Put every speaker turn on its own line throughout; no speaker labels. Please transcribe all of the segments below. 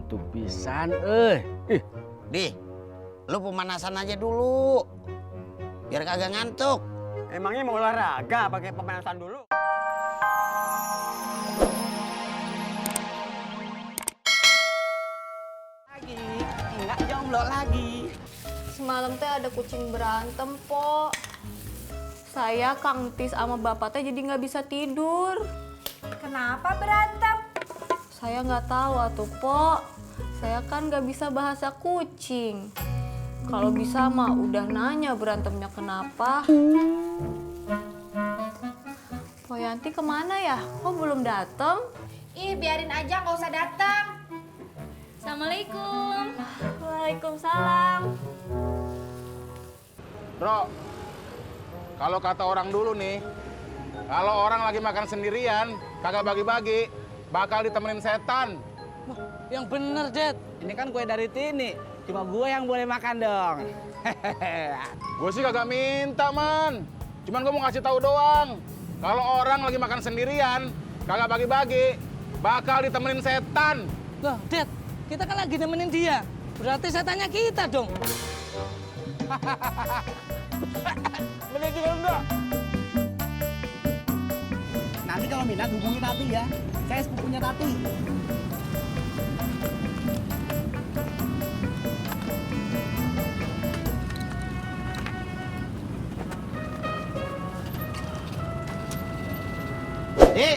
Ngantuk pisan, Ih.
Di, lu pemanasan aja dulu. Biar kagak ngantuk.
Emangnya mau olahraga pakai pemanasan dulu? Lagi, enggak jomblo lagi.
Semalam teh ada kucing berantem, Po. Saya, Kang Tis sama Bapak teh jadi nggak bisa tidur.
Kenapa berantem?
Saya nggak tahu atuh, Po. Saya kan nggak bisa bahasa kucing. Kalau bisa mah udah nanya berantemnya kenapa. Po Yanti kemana ya? Kok belum datang?
Ih, biarin aja, nggak usah datang.
Assalamualaikum. Waalaikumsalam.
Bro, kalau kata orang dulu nih, kalau orang lagi makan sendirian, kagak bagi-bagi, bakal ditemenin setan.
Yang bener, Dad.
Ini kan kue dari Tini. Cuma gue yang boleh makan dong.
Gue sih kagak minta, man. Cuman gue mau ngasih tahu doang. Kalau orang lagi makan sendirian, kagak bagi-bagi, bakal ditemenin setan.
Loh, Dad, kita kan lagi nemenin dia. Berarti setannya kita dong.
Bener juga enggak?
Nanti kalau minat hubungi Tati ya. Saya sepupunya Tati.
Di.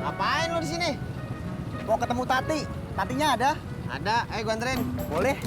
Ngapain lu di sini?
Mau ketemu Tati. Tatinya ada?
Ada, ayo gua anterin.
Boleh.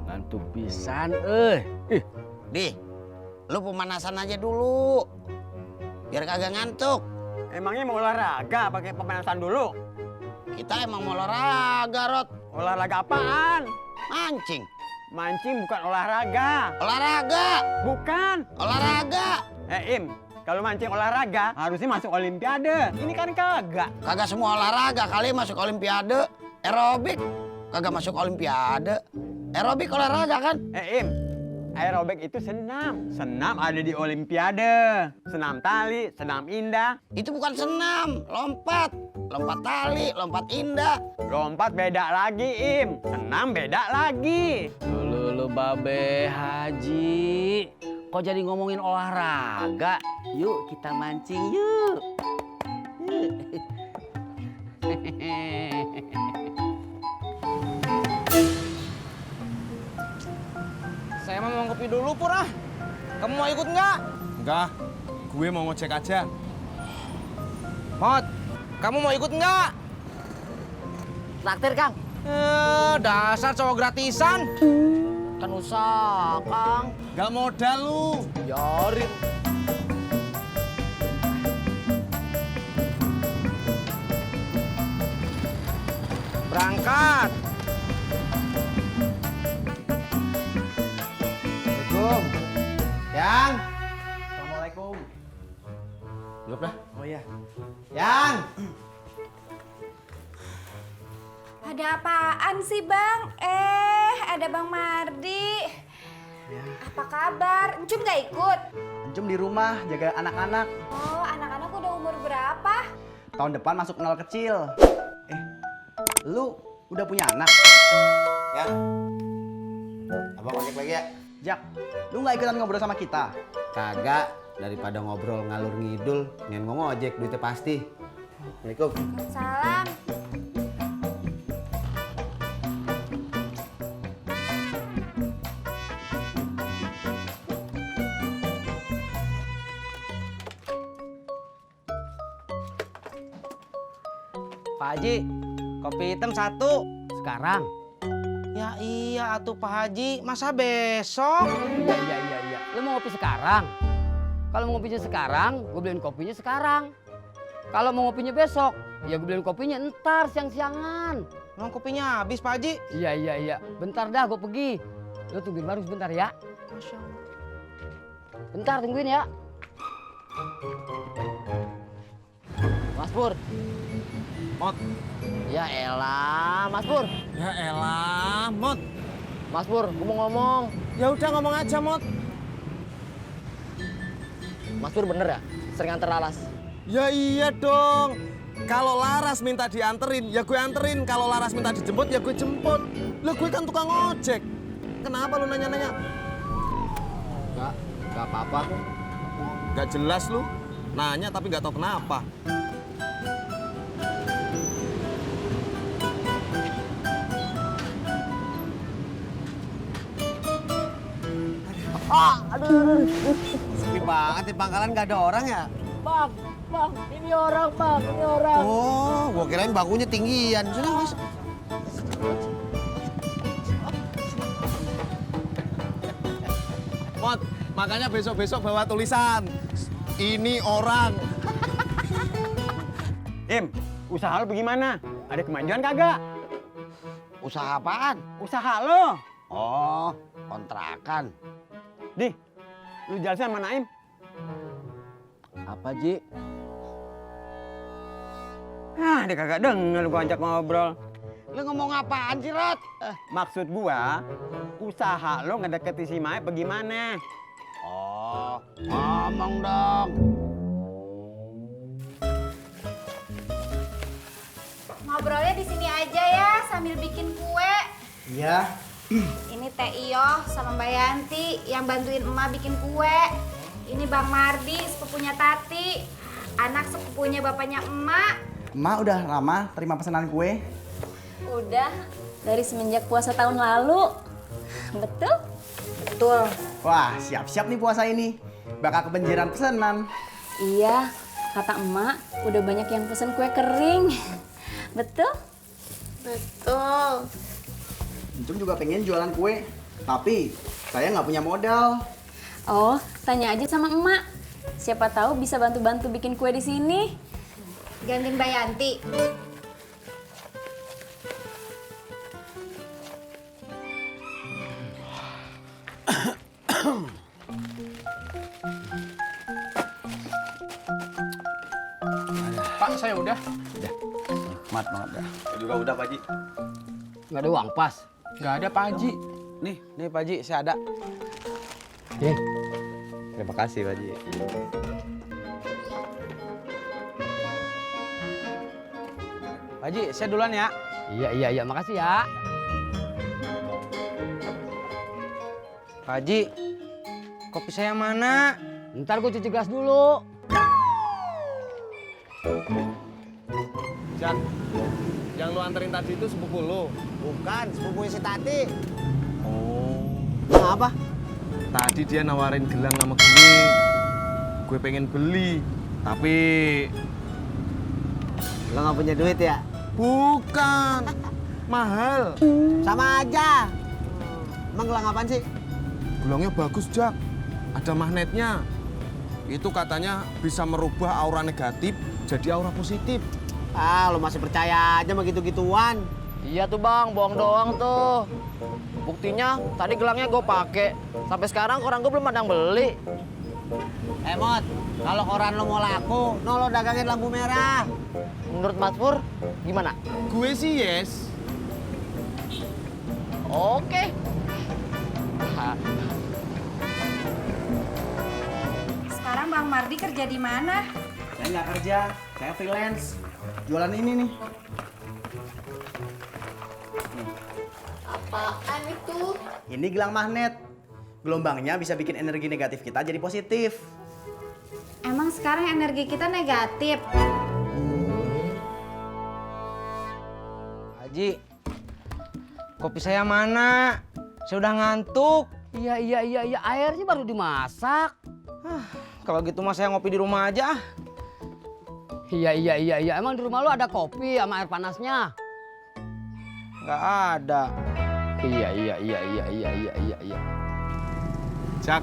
Ngantuk pisan, Ih.
Di, lu pemanasan aja dulu. Biar kagak ngantuk.
Emangnya mau olahraga pakai pemanasan dulu?
Kita emang mau olahraga, Rot.
Olahraga apaan?
Mancing.
Mancing bukan olahraga.
Olahraga.
Bukan.
Olahraga.
Im, kalau mancing olahraga harusnya masuk olimpiade. Ini kan kagak.
Kagak semua olahraga kali masuk olimpiade. Aerobik kagak masuk olimpiade. Aerobik olahraga kan?
Im, aerobik itu senam. Senam ada di olimpiade. Senam tali, senam indah.
Itu bukan senam, lompat. Lompat tali, lompat indah.
Lompat beda lagi, Im. Senam beda lagi.
Lu Babe Haji. Kok jadi ngomongin olahraga? Yuk kita mancing yuk.
Saya mau ngopi dulu, Pur, ah. Kamu mau ikut nggak?
Enggak, gue mau ngecek aja.
Mot, kamu mau ikut nggak?
Traktir, Kang.
Dasar cowok gratisan.
Kan usah, Kang.
Gak modal lu.
Biarin. Berangkat.
Assalamualaikum.
Yang.
Assalamualaikum.
Belum dah.
Oh iya.
Yang.
Ada apaan sih, Bang? Ada Bang Mardi. Apa kabar? Encum nggak ikut?
Encum di rumah jaga anak-anak.
Oh, anak-anak udah umur berapa?
Tahun depan masuk nol kecil. Lu udah punya anak?
Ya. Abang ojek lagi ya?
Jak, lu nggak ikutan ngobrol sama kita?
Kagak. Daripada ngobrol ngalur ngidul, ngen ngojek duitnya pasti. Assalamualaikum.
Salam.
Pak Haji, kopi hitam 1.
Sekarang?
Ya iya atuh Pak Haji, masa besok?
Iya. Lu mau ngopi sekarang? Kalau mau ngopinya sekarang, gue beliin kopinya sekarang. Kalau mau ngopinya besok, ya gue beliin kopinya ntar siang-siangan.
Emang kopinya habis, Pak Haji?
Iya. Bentar dah gue pergi. Lo tungguin baru sebentar ya. Bentar tungguin ya. Mas Pur.
Mot.
Ya elah, Mas Pur.
Ya elah, Mot.
Mas Pur, gue mau ngomong.
Ya udah ngomong aja, Mot.
Mas Pur bener ya? Sering antar Laras?
Ya iya dong. Kalau Laras minta dianterin, ya gue anterin. Kalau Laras minta dijemput, ya gue jemput. Lah gue kan tukang ojek. Kenapa lu nanya-nanya?
Gak apa-apa.
Gak jelas lu. Nanya tapi gak tahu kenapa.
Sepi banget di pangkalan nggak ada orang ya?
Bang, ini orang bang, ini orang.
Oh, gua kirain bakunya tinggian. Sudah mas.
Mot, makanya besok-besok bawa tulisan. Ini orang.
Im, usaha lo bagaimana? Ada kemajuan kagak?
Usaha apaan?
Usaha lo.
Oh, kontrakan.
Di, lu jelasin sama Naim.
Apa, Ji?
Ah, dia kagak denger gua ajak ngobrol.
Lu ngomong apaan sih, Rod?
Maksud gua, usaha lo ngedeketi si Mae bagaimana?
Oh, ngomong dong.
Ngobrolnya di sini aja ya sambil bikin kue.
Iya.
Ini Teh Iyo sama Mbak Yanti yang bantuin emak bikin kue. Ini Bang Mardi, sepupunya Tati. Anak sepupunya bapaknya emak.
Emak udah lama terima pesanan kue?
Udah, dari semenjak puasa tahun lalu. Betul?
Betul.
Wah, siap-siap nih puasa ini. Bakal kebanjiran pesanan.
Iya, kata emak udah banyak yang pesen kue kering. Betul?
Betul.
Encum juga pengen jualan kue, tapi saya nggak punya modal.
Oh, tanya aja sama emak. Siapa tahu bisa bantu-bantu bikin kue di sini.
Gantiin Mbak Yanti.
Pak, saya udah.
Mat banget dah.
Saya juga udah, Pak Haji.
Nggak ada uang pas.
Nggak ada Pak Haji.
Nih Pak Haji, saya ada.
Terima kasih Pak Haji.
Pak Haji, saya duluan ya.
Iya, makasih ya.
Pak Haji, kopi saya mana?
Ntar gue cuci gelas dulu.
Jak, yang lu anterin tadi itu sepupu lu?
Bukan, sepupunya si Tati.
Oh.
Apa?
Tadi dia nawarin gelang sama gue. Gue pengen beli, tapi
Lo nggak punya duit ya?
bukan. Mahal.
Sama aja. Emang gelang apaan sih?
Gelangnya bagus, Jak. Ada magnetnya. Itu katanya bisa merubah aura negatif jadi aura positif.
Ah, lo masih percaya aja sama gitu-gituan.
Iya tuh bang, bohong doang tuh. Buktinya tadi gelangnya gue pakai. Sampai sekarang orang gue belum ada yang beli.
Mot, kalau koran lo mau laku, no lo dagangin lampu merah.
Menurut Mas Pur, gimana?
Gue sih yes.
Oke.
Sekarang Bang Mardi kerja di mana?
Saya nggak kerja, saya freelance. Jualan ini nih.
Apaan itu?
Ini gelang magnet. Gelombangnya bisa bikin energi negatif kita jadi positif.
Emang sekarang energi kita negatif?
Haji, kopi saya mana? Saya udah ngantuk.
Iya, airnya baru dimasak.
Kalau gitu mah saya ngopi di rumah aja.
Iya. Emang di rumah lu ada kopi sama air panasnya?
Nggak ada.
Iya.
Jak,